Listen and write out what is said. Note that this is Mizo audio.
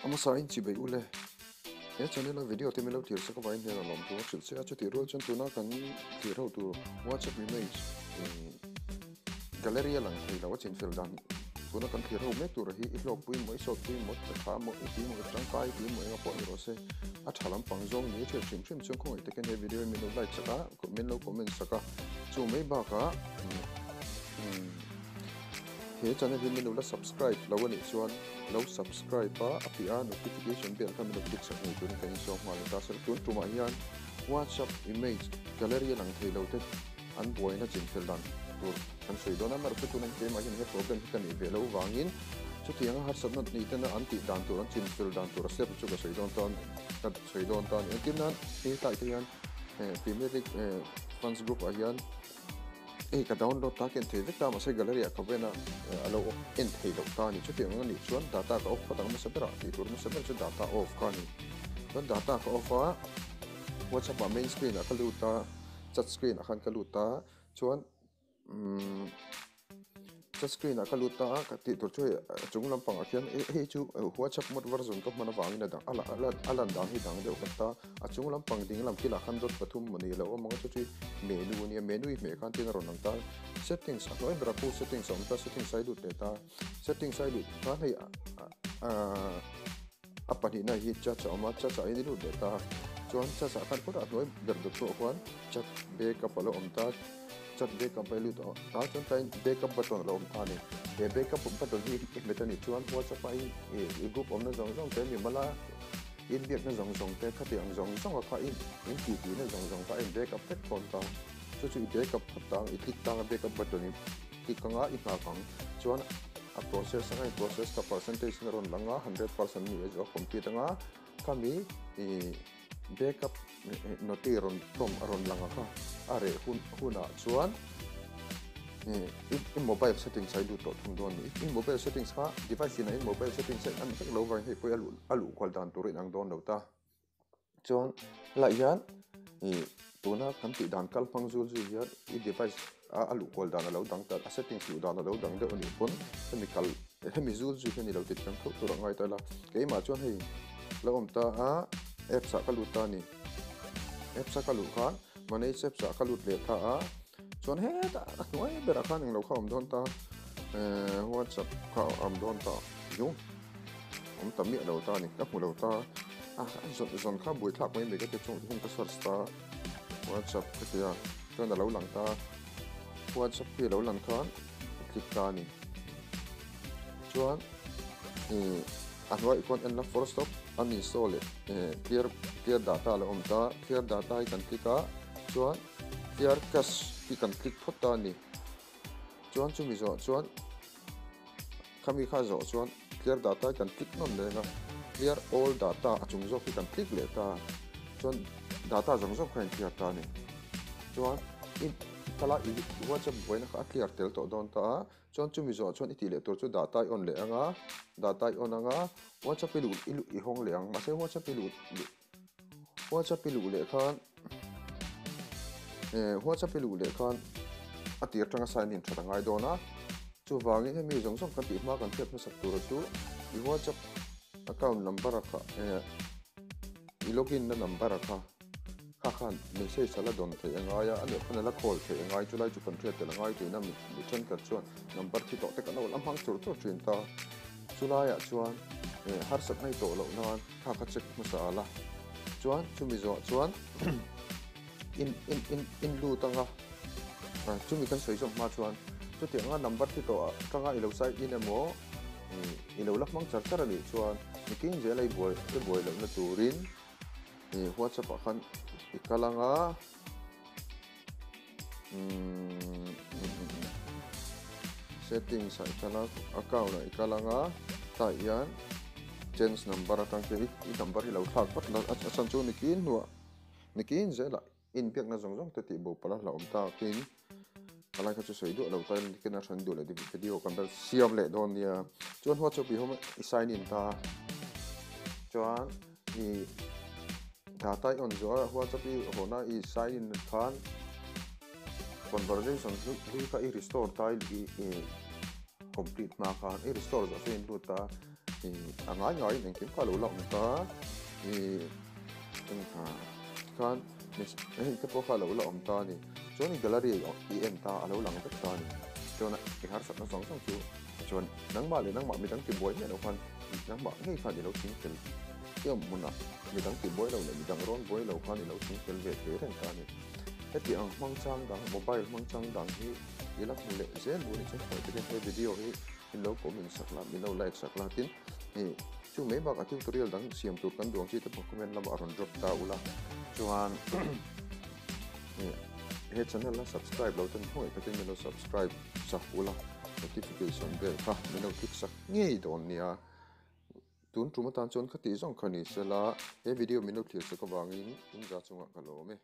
A hmasa in chibei ule. He channel a video te min lo thlir sak avangin hmel a lawm thu a hrilh che a, chutih rual chuan tuna kan thlir ho tur WhatsApp image gallery a lang thei lo a chinfel dan tuna kan thlir ho mek tur hi i hlawkpui maw i sawtpui maw i tha maw i ti maw i tangkai i ti maw eng a pawh ni rawh se a tha lampang zawng ni a hriat hrim hrim chuan khawngaih takin he video hi min lo like sak a min lo comment sak a chu mai bakah He channel hi min lo la subscribe lo anih chuan lo subscribe a, a piah a notification bell kha min lo click sak ngei turin kan insawn nghal ang ta. Sir, tun tumah hian WhatsApp image gallery a lang thei lo te an buaina chinfel dan tur kan sawi dawn a, amaherawhchu tuna keimah hian he problem hi ka neih ve loh vangin chutianga harsatna nei tena an tih dan tur an chinfel dan tur a step chu ka sawi dawn ta ka sawi dawn ta a ni. Engtin nan he tlai te hian Premier League fans group ah hian Hei ka download ta ka en thei vek ta mahse gallery ah ka ven a a lo en thei loh ta a ni. Chutiang ang anih chuan data ka off phawt ang hmasa berah tih tur hmasa ber chu data off kha a ni. Chuan data ka off a WhatsApp ah main screen ah ka lut a chat screen ah khan ka lut a chuan umm chat screen ah ka lut ta a ka tih tur chu hei a chung lampang ah khian hei chu WhatsApp mod version ka hman avangin a dang a a lan dan hi dang deuh hlek ta. A chung lampang ding lam kilah khan dot pathum maw ni lo awm ang a chu chu menu a nia menu i hmeh khan tin a rawn lang ta settings a hnuai berah khu settings a awm ta settings a i lut leh ta settings a i lut khan hei ahh a pahnihna hi chat a awm a chat ah hian i lut leh ta chuan chat ah khan kawtah a hnuai ber dawt pawh khuan chat backup a lo awm ta chat backup a i lut ta chuan tlaiin backup button a lo awm ta a ni he backup button hi i hmet a nih chuan whatsapp a i group awmna zawng zawng te mimal a. Inbiakna zawng zawng te khati ang zawng zawng a kha in in tih tihna zawng zawng kha a in back up vek dawn ta. Chu chu i back up phawt ta ang, i click tang a back up button i click anga i nghak ang. Chuan a process anga in process kha percentage in a rawn lang a, 100% ni a zo a complete anga khami i back up noti rawn tawm a rawn lang a kha a reh hun hunah chuan I mobile settings a i lut tawh thung dawn a ni. I mobile settings kha device inah i mobile settings a in an vek lo vangin hei pawh hi a luh kual dan tur a inang dawn lo ta. Chuan helaiah hian ih tuna kan tih dan kal hmang zul zui hian i device a a luh kual dan a lo dang ta a settings luh dan a lo dang deuh a nih pawn hemi kal hemi zul zui hian i lo ti thiam tho tur a ngai ta ila. Keimah chuan hei lo awm ta a apps ah ka lut ta a ni. Apps a ka luh khan manage apps ah ka lut leh ta a. Chuan hetah a hnuai berah khan englo kha a awm dawn ta ehh whatsapp kha a awm dawn ta yu awm ta miah lo ta a ni ka hmu lo ta a zawn zawn kha buai thlak mai mai ka ti chung hun ka search ta whatsapp ka ti a chuan a lo lang ta whatsapp hi a lo lang khan ka click ta a ni chuan ih a hnuaiah khuan en la first stop uninstall leh eh clear clear data a lo awm ta clear data hi kan click a chuan. Clear cache hi kan click phawt ta a ni. Chuan chumi zawh chuan khami kha zawh chuan clear data hi kan click nawn leng a, clear all data a chung zawk hi kan click leh ta a, chuan data zawng zawng kha in clear ta a ni. Chuan i kala i WhatsApp buaina kha a clear tel tawh dawn ta a, chuan chumi zawh chuan i tih leh tur chu data i on leh ang a, data i on ang a, WhatsApp i luh i luh i hawng leh ang, mahse WhatsApp i luh WhatsApp i luh leh khan eh WhatsApp i luh leh khan a tir atanga sign in that a ngai dawn a, chuvangin hemi zawng zawng kan tih hma kan hriat hmasak tura chu i WhatsApp account number a kha eh i login na number a kha kha khan message a la dawn theih a ngai a, a leh khan a la call theih a ngai chulai chu kan hriat tel a ngai thin a mi thenkhat chuan number thi tawh te kan lo la hmang chur chur thin ta chulaiah chuan eh harsat mai tawh loh nan. Kha ka check hmasa al a, chuan chumi zawh chuan in in in in lut anga chumi kan sawi zawk hma chuan chuti anga number thi tawh atanga i lo sign in emaw i lo la hmang char char a nih chuan nikin zel a i buai i buai lohna turin ih whatsapp ah khan i kal anga umm settings ah i kal a account ah i kal anga tah hian change number atang te hi i number hi lo thlak vat la a chhan chu nikin hnuah nikin zelah inbiakna zawng zawng te tih bo palh a hlauhawm takin a lai kha chu sawi duah lo ta ila nikin a hran duh leh video kan la siam leh dawn nia chuan whatsapp i hawm i sign in ta chuan I data i on zawh a WhatsApp i hawna i sign in khan conversation hlui kha i restore ta i complete hma khan i restore zawh chu in lut ta. A ngai ngaiin engkim kha a lo la awm ta. Eng khan heng te pawh kha a lo la awm ta a ni. Chuan i gallery i en ta a lo lang vek ta a ni. Chuan i harsatna zawng zawng chu chuan nangmah leh nangmah midang tibuai miah lo khan nangmah ngei khan i lo ching fel em hmunah midang tibuai lo leh midang rawn buai lo khan i lo ching fel ve thei reng ta a ni. Heti ang hmang chang dang mobile hmang chang dang hi i la hmu leh zel bur ni chuan khawi takin he video hi min lo comment sak la min lo like sak la tin ih chu mai bakah tutorial dang siam tur kan duh ang chi te pawh comment lamah a rawn drop ta ula chuan ih he channel la subscribe lo ten khawngaih takin min lo subscribe sak ula notification bell kha min lo click sak ngei dawn nia tun tum atan chuan kha tih zawng kha ni sela he video min lo thlir sak avangin in za chungah ka lawm e.